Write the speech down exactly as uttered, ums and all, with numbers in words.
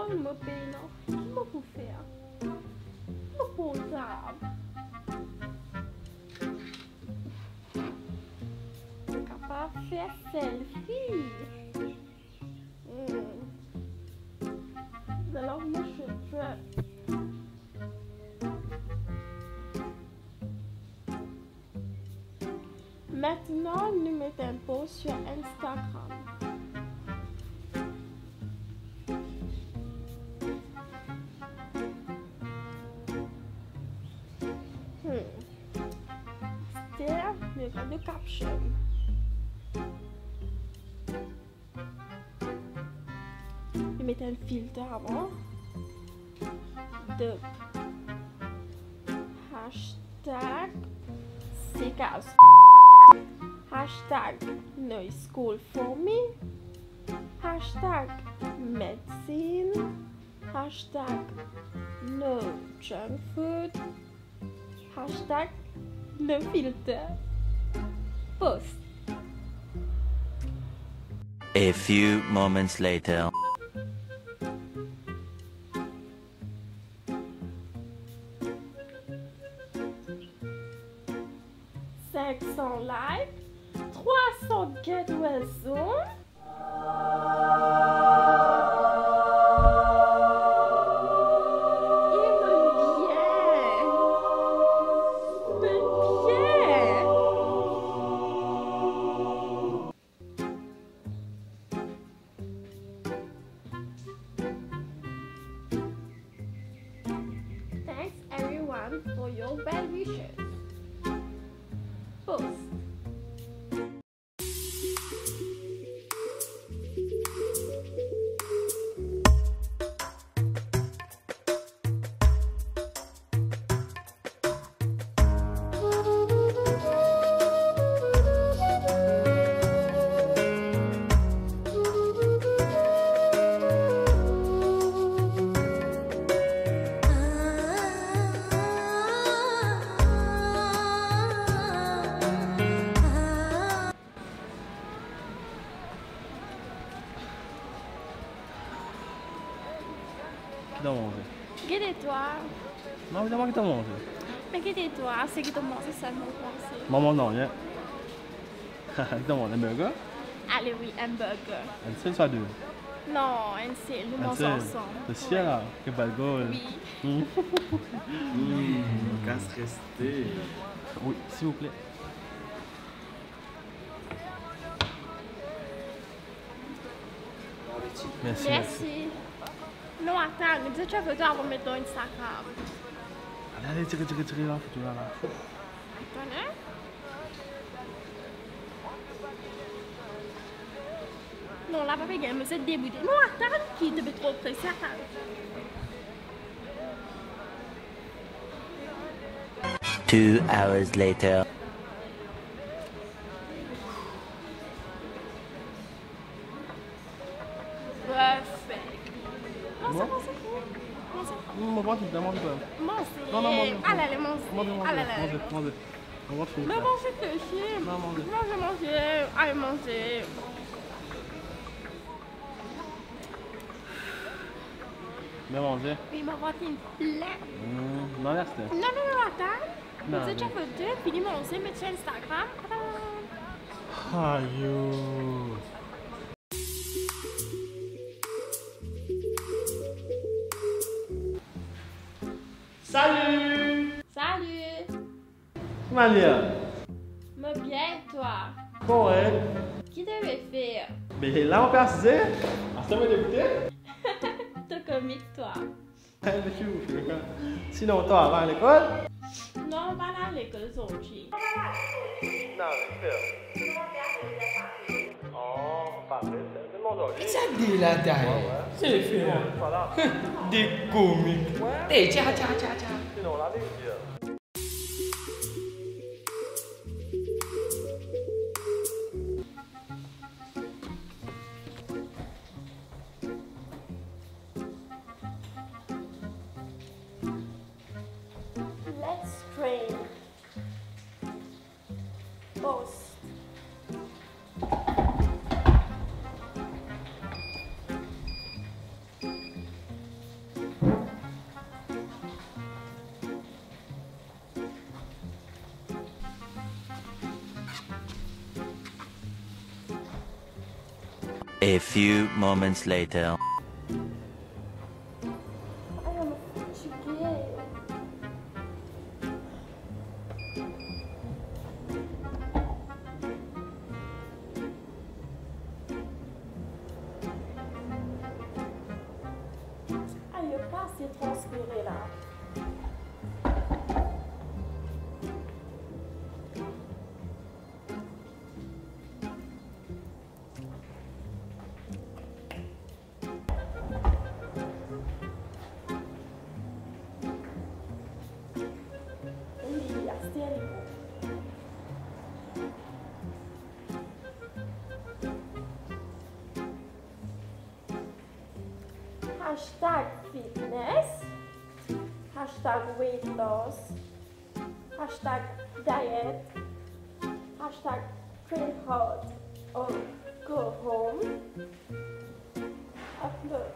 Mo pena, ki mo pou fer? Mo portab. Mo kapav fer selfie. Hmm. Zot la mo shoot. Aster nou met enn post lor Instagram. Hmm. Aster nou met enn caption. Nou met enn filter avan. Donk, hashtag sek as, hashtag no school for me, hashtag medsin, hashtag no junk food, hashtag no filter. Post. A few moments later. Sink san like, trwa san get well zone. E mo bien. Mo bien. Thanks everyone for your well wishes. Post. Ki to manze? Gete twa. Non, me mwa ki to manze. Me gete twa, seki to manze selman ou panse. Mama, non, rien. Ki to manze, hamburger? Ale wi, hamburger. Enn sel swa de? Non, enn sel, nou manz ansam. Enn sel? Wi. Ki bel gol. Wi. Hmm. Hmm, kas reste. Wi, silvouple. Mersi, mersi. Mersi. Non, atann, mo bizin tir foto avan met lor Instagram. Ale, ale, tire, tire, tire la, foto la, la. Atann, hein? Non, la pa pe gagn, mo bizin deboude. Non, atann, ki to pe tro prese, atann. Two hours later. Perfect. Non, c'est bon, c'est bon. Non, c'est bon. Non, non, non, non, non. Manze. Non, non, manze. Ala, ale, manze. Manze, manze, ala, ale, manze, manze. Manze. Non, manze, manze. Non, manze. Manze, manze. Ale, manze. Bien manze. Wi, mo vant inn plin. Hmm, non, aster. Non, non, non, atann. Non, mo ti fer de, fini manze, met lor Instagram. Ayo. Salut. Salut. Ki manier? Mo bien, e twa? Korek. Ki to pe fer? Be la, mo pe asize. Aster mo deboute. To komik, twa. Sinon, twa, va lekol? Non, pa al lekol zordi. Non, mo pe fer. Oh, pa vre, se, se mon zordi. Ki sa de la, ta? Wi, wi. Se fer. Bon, vwala. De komik. Wi. E, tya, tya, tya, tya. Sinon, la, li dir. Let's train. Post. A few moments later. I am fatiguée. Ayo, pa ase transpire la. Wi, aster li bon. Hashtag fitness, hashtag weight loss, hashtag diet, hashtag train hard or go home. Upload